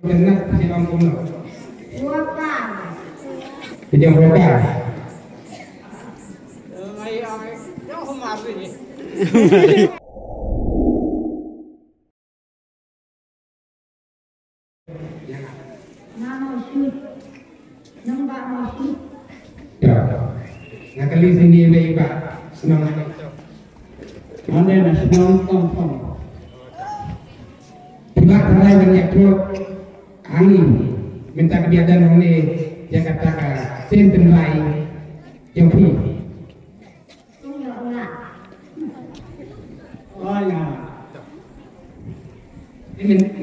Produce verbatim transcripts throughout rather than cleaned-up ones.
Kena sih ong kumno. Wakar. Pidang wakar. Nang mau shoot. Nang bak mau shoot. Ya. Nga kali sini lei ba. Senang. Ande na shnong tong tong. Pula tharai ban ïathuh hangne mynta ka bia dang hangne ïa kata ka ktien tynrai jong phi.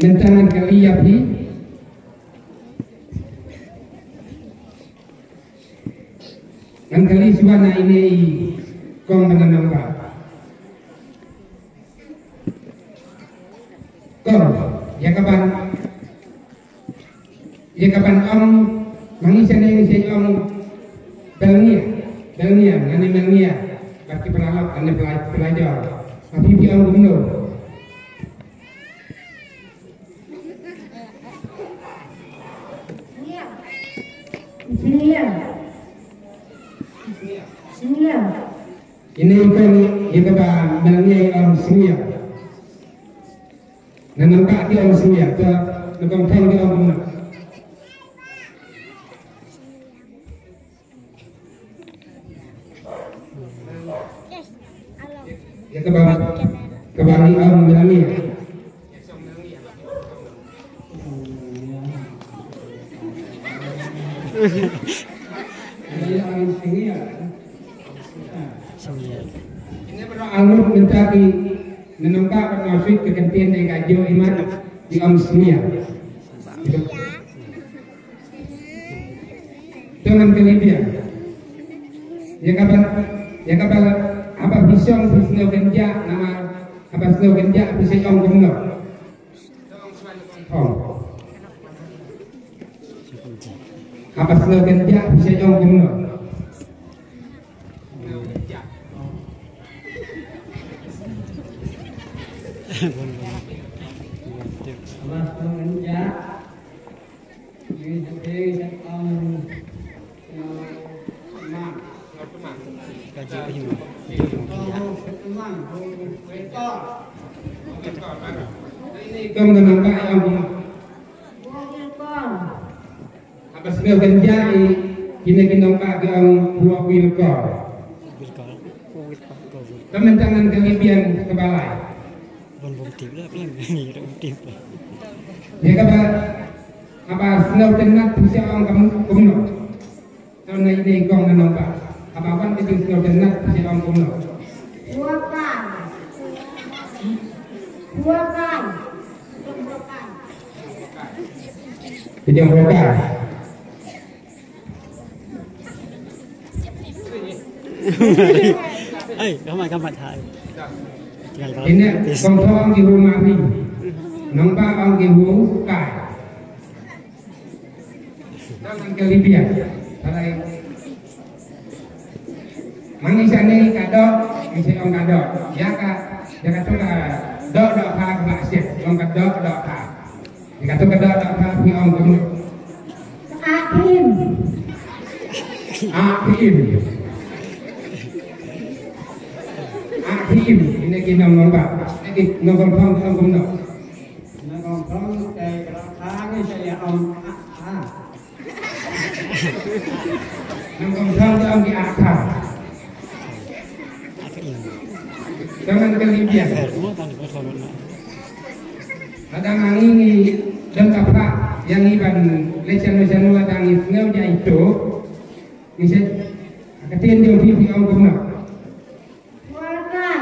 Mynta ngan kylli ïa phi. Ngan kylli shuwa na ine i kong ba na nang ba. Kong, ïa kaban, ïa kaban ong, ma ngi shane ngi shane ong, Belngia, Belngia, nane Belngia, bad ki paralok, nane pelai-, pelajar. Ma phi phi ong kumno. Senior. Senior. Ine i kong ïa kaba Belngia i ong senior. Na nang ba ki ong senior, ka na kong thong ki ong kumno. Ïa kaba, kaba ngi ong Melania. Ine ba ngi ong mynta ki, na nang ba ka nang suit ka ktien dei ka jo imat, ki ong senior. Te ngan kylli biang. Ïa kaba, ïa kaba, haba phi shong phi sngew kynjah, namar haba sngew kynjah phi sa ong kumno. Haba sngew kynjah phi sa ong kumno. Haba sngew kynjah. Haba sngew kynjah i kine ki nongkah ki ong buh wilkor. Ka mynta ngan kylli biang kaba lai. Ban bum tip lah, biang ngi rak bum tip. Ïa kaba, haba snow tynat phi sa ong kum, kumno. Tang na ine i kong na nongba. Haba wan ka jingsnow tynat phi sa ong kumno. Buakai. Buakai. Phi jong buakai. Ai, kamat, kamat, hai. Ine, kong thong ong ki hu mari. Nongba ong ki hu kai. Nang ka Libya. Alai. Ma ngi shane ka dok, ngi sa ong ka dok. Ïa ka, ïa kato ka dok, dok ka, ka ba shet. Ong ka dok, dok ka. Ïa kato ka dok, dok ka, phi ong kumno. Akhim. Akhim. Akhim. Ine ki nong nong ba. Ine ki nong kong thong, nong kumno. Nong kong thong, te ka dok ka, ngi sa ïa ong, ah, ah. Nang kong thang te ong ki ah thang. Te ngan kylli biang. Lada ma ngi ngi don ka phah ïa ngi ban leit shano shano lada ngi sngew ja ito. Ngi sa ka ktien jong phi phi ong kumno. Buakai.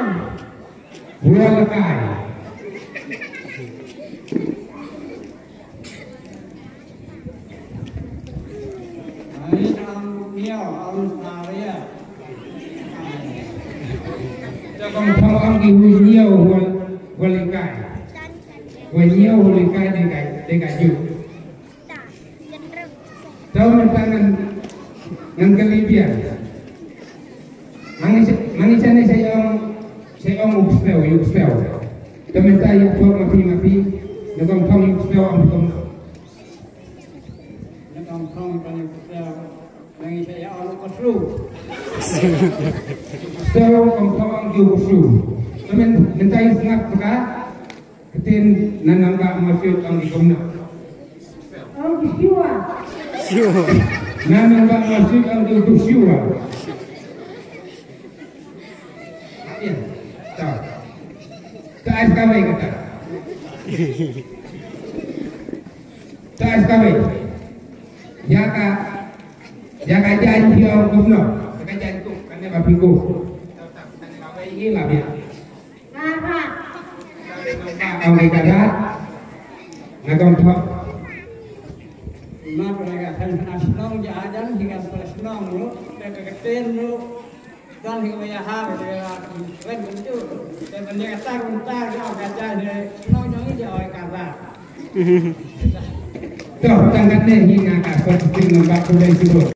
Buakai. Ai, am, miau, am, naria. Te kong thong ong ki hu ñiaw, hu, hu likai. Hu ñiaw, hu likai, dei kai, dei kai ju. Tau mynta ngan, ngan kylli biang. Ma ngi sa, ma ngi sa ne sa ong, sa ong u pspew, u pspew. Tau mynta ïa pok ma phi, ma phi, na kong thong u pspew ong phi kumno. So, kong kong ju su. Kemen mentai sngap ka. Ketin nanang ba masuk ang di kumno. Oh, Joshua. Nanang ba masuk ang di Joshua. Ya. Ta. Ta ais kami kata. Ta ais kami. Ya ka. Ya ka janji ong kumno. Ya ka janji kum. Kane ba pingku. Ta ta. Kane ba bai ni ba bia. Kara. Ong kara. Ngagong thok. Mat raga kan asnong ja adan higa asnong lu. Te keketin lu. Dan higa ya ha. Te wen tu. Te bende kata kunta ja kata de. Nong jong ni ja oi kara. Toh tangkat ne hi nga ka kot sing nombak kulai sibuk.